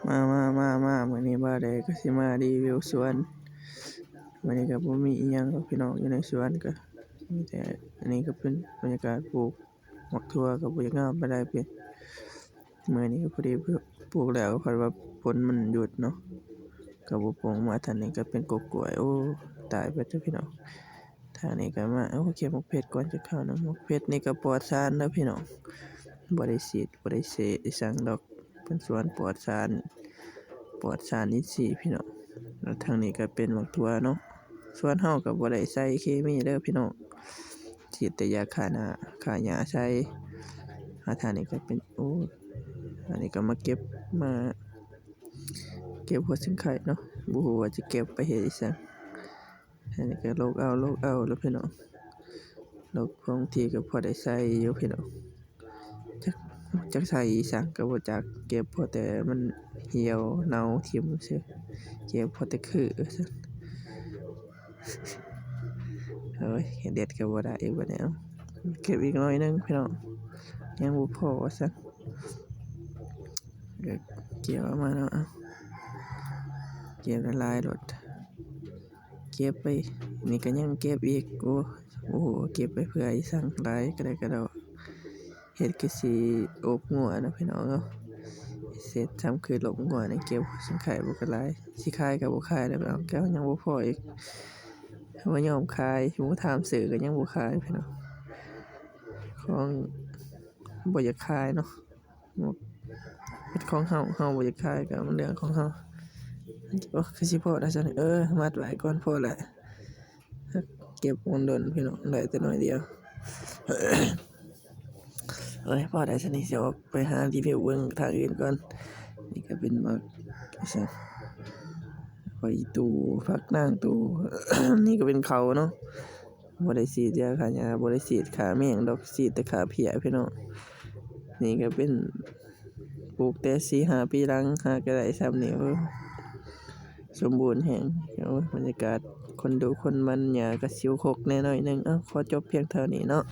ມາ ມາ ມາ ມາ ມື້ນີ້ບ່າວແດກກໍຊິມາຣີວິວສວນ. ມື້ນີ້ກໍບໍ່ມີອີ່ຫຍັງດອກພີ່ນ້ອງ ຢູ່ໃນສວນກໍມີແຕ່ ອັນນີ້ກໍເປັນບັນຍາກາດປູກໝາກຖົ່ວ ກໍບໍ່ຢາກງາມປານໃດເພິ່ນ. ມື້ນີ້ກໍພໍດີປູກແລ້ວ ເພາະວ່າຝົນມັນຢຸດເນາະ ກໍບໍ່ປົ່ງ. ມາທາງນີ້ກໍເປັນກົກກ້ວຍ ໂອ້ ຕາຍເບິດເດີພີ່ນ້ອງ. ທາງນີ້ກໍມາ ໂອ້ ເກັບໝາກເຜັດກ່ອນຈັກເຂົ້າໜຶ່ງ. ໝາກເຜັດນີ້ກໍປອດສານເດີພີ່ນ້ອງ ບໍ່ໄດ້ສີດ ບໍ່ໄດ້ເສຍອີ່ຫຍັງດອກ ເປັນສວນປອດສານ ປອດສານອິນຊີພີ່ນ້ອງ. ແລ້ວທາງນີ້ກໍເປັນໝາກຖົ່ວເນາະ ສວນເຮົາກໍບໍ່ໄດ້ໃສ່ເຄມີເດີພີ່ນ້ອງ ສີດແຕ່ຢາຂ້າໜ້າຂ້າຫຍ້າໃສ່. ອາ ທາງນີ້ກໍເປັນ ໂອ້ ອັນນີ້ກໍມາເກັບ ມາເກັບຫົວຊິງໄຄເນາະ ບໍ່ຮູ້ວ່າຈະເກັບໄປເຮັດອີ່ຫຍັງ. ອັນນີ້ກໍລົກເອົາ ລົກເອົາແລ້ວພີ່ນ້ອງ ລົກ ບາງທີກໍພໍໄດ້ໃສ່ຢູ່ພີ່ນ້ອງ ຈັກ ຈັກໃສ່ອີ່ຫຍັງກໍບໍ່ຈັກ ເກັບພໍແຕ່ມັນຫ່ຽວເນົ່າຖິ້ມຊື່ ເກັບພໍແຕ່ຄືວ່າຊັ້ນ. ໂອ້ຍ ເດັດກໍບໍ່ໄດ້ອີກບັດນີ້ ເອົາ ເກັບອີກໜ້ອຍໜຶ່ງພີ່ນ້ອງ ຍັງບໍ່ພໍວ່າຊັ້ນ. ເອີ ເກັບເອົາມາເນາະ ເອົາ ເກັບຫຼາຍໆໂລດ ເກັບໄປ ນີ້ກໍຍັງເກັບອີກ. ໂອ້ ໂອ້ ເກັບໄປເພື່ອອີ່ຫຍັງຫຼາຍກະໄດກະດໍ ເຮັດຄືຊິອົບງົວເນາະພີ່ນ້ອງເນາະ ເຮັດສ່ຳຄືລົບງົວນີ້. ເກັບຊິຂາຍບໍ່ກະຫຼາຍ ຊິຂາຍກໍບໍ່ຂາຍແລ້ວພີ່ນ້ອງ ແຕ່ວ່າຍັງບໍ່ພໍອີກ ບໍ່ຍອມຂາຍ ບໍ່ຖາມຊື້ກໍຍັງບໍ່ຂາຍພີ່ນ້ອງ ຂອງບໍ່ຢາກຂາຍເນາະ. ເປັນຂອງເຮົາ ເຮົາບໍ່ຢາກຂາຍກໍມັນເລື່ອງຂອງເຮົາ. ໂອ້ ຄືຊິພໍແລ້ວຊັ້ນ ເອີ ມັດໄວ້ກ່ອນ ພໍແລ້ວ ເກັບດົນໆ ພີ່ນ້ອງ ໄດ້ແຕ່ໜ້ອຍດຽວ. ເອີຍ ພໍແລ້ວຊັ້ນ ນີ້ຊິອອກໄປຫາຣີວິວເບິ່ງທາງອື່ນກ່ອນ. ນີ້ກໍເປັນໝາກ ຫຍັງ ຫອຍຕູ ຜັກນາງຕູ ນີ້ກໍເປັນເຂົ້າເນາະ. ບໍ່ໄດ້ສີດຢາຂ້າຫຍ້າ ບໍ່ໄດ້ສີດຂ້າແມງດອກ ສີດແຕ່ຂ້າເພຍພີ່ນ້ອງ. ນີ້ກໍເປັນ ປູກແຕ່ສີ່ຫ້າປີຫຼັງ ຫາກໍໄດ້ຊ່ຳນີ້ ໂອ້ ສົມບູນແຮງ. ໂອ້ ບັນຍາກາດຄົນດຸຄົນໝັ່ນ ຫຍ້າກໍຊິວຄົກແດ່ໜ້ອຍໜຶ່ງ. ເອົ້າ ຂໍຈົບພຽງເທົ່ານີ້ເນາະ.